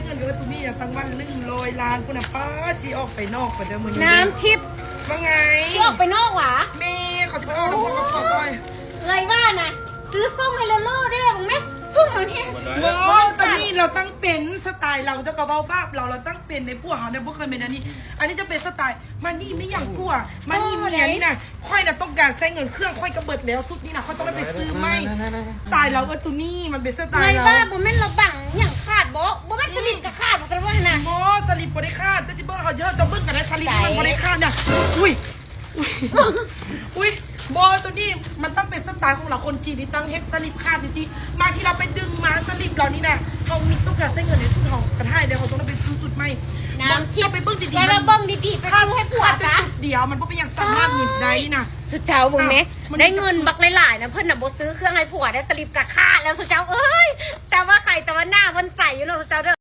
ເງິນເອື້ອຍຜູ້ນີ້ນະ ຕັ້ງວັນໜຶ່ງຮ້ອຍລ້ານພຸ້ນນະ. ປ້າ ຊິອອກໄປນອກກ່ອນເດີມື້ນີ້. ນ້ຳທິບ ວ່າໄງ? ຊິອອກໄປນອກຫວາ? ແມ່ ເຂົາຊິໄປອອກນອກຄອບຄົວກ່ອນ. ເອື້ອຍວ່ານະ ຊື້ສົ່ງໃຫ້ຫຼໍ່ໆເດ້ ເບິ່ງແມະ ສົ່ງອັນນີ້. ບໍ່ ໂຕນີ້ລາວຕັ້ງເປັນສະໄຕລາວ ເຈົ້າກໍເວົ້າບາບລາວ ລາວຕັ້ງເປັນໃນ ຜົວເຮົານະບໍ່ເຄີຍແມ່ນອັນນີ້. ອັນນີ້ຈະເປັນສະໄຕ ມານີ້ແມ່ນຫຍັງຜົວ ມານີ້ເມຍນີ້ນະ. ຂ້ອຍນະຕ້ອງການໃຊ້ເງິນ ເຄື່ອງຂ້ອຍກໍເບິດແລ້ວ ຊຸດນີ້ນະ ຂ້ອຍຕ້ອງໄດ້ໄປຊື້ໃໝ່. ຕາຍແລ້ວ ເອີ ໂຕນີ້ມັນເປັນສະໄຕລາວ. ວ່າບໍ່ແມ່ນລາວບັງຫຍັງຂາດບໍ? ບໍ່ແມ່ນສະລິບກໍຂາດບໍ່? ສະລິບຫັ້ນນະ ບໍ່ ສະລິບບໍ່ໄດ້ຂາດ. ເຈົ້າຊິເບິ່ງ ເຮົາເຈົ້າເບິ່ງກໍໄດ້ ສະລິບມັນບໍ່ໄດ້ຂາດນະ. ອຸ້ຍ ອຸ້ຍ ບໍ່ ໂຕນີ້ມັນຕ້ອງເປັນສະໄຕຂອງລາວ. ຄົນຈີນນີ້ຕັ້ງເຮັດສະລິບຂາດຈັ່ງຊີ້. ມາທີ່ລາວໄປດຶງມາສະລິບລາວນີ້ນະ ເຮົາມີຕ້ອງການໃຊ້ເງິນໃນຊຸດເຮົາກະຖ່າຍແລ້ວ ເຮົາຕ້ອງໄດ້ໄປຊື້ຊຸດໃໝ່. ນ້ຳທິບ ເຈົ້າໄປເບິ່ງດີໆ ໄປເບິ່ງດີໆ ໄປຊື້ໃຫ້ຜົວຊະ. ດຽວມັນບໍ່ເປັນຫຍັງ ສາມາດເຮັດໄດ້ນະ. ສຸເຈົ້າເບິ່ງແມະ ໄດ້ເງິນບັກຫຼາຍໆນະ ເພິ່ນນະບໍ່ຊື້ເຄື່ອງໃຫ້ຜົວໄດ້ ສະລິບກະຂາດແລ້ວ ສຸເຈົ້າເອີຍ. ແຕ່ວ່າໃຄ ແຕ່ວ່າໜ້າເພິ່ນໃສຢູ່ເນາະ ສຸເຈົ້າເດີ.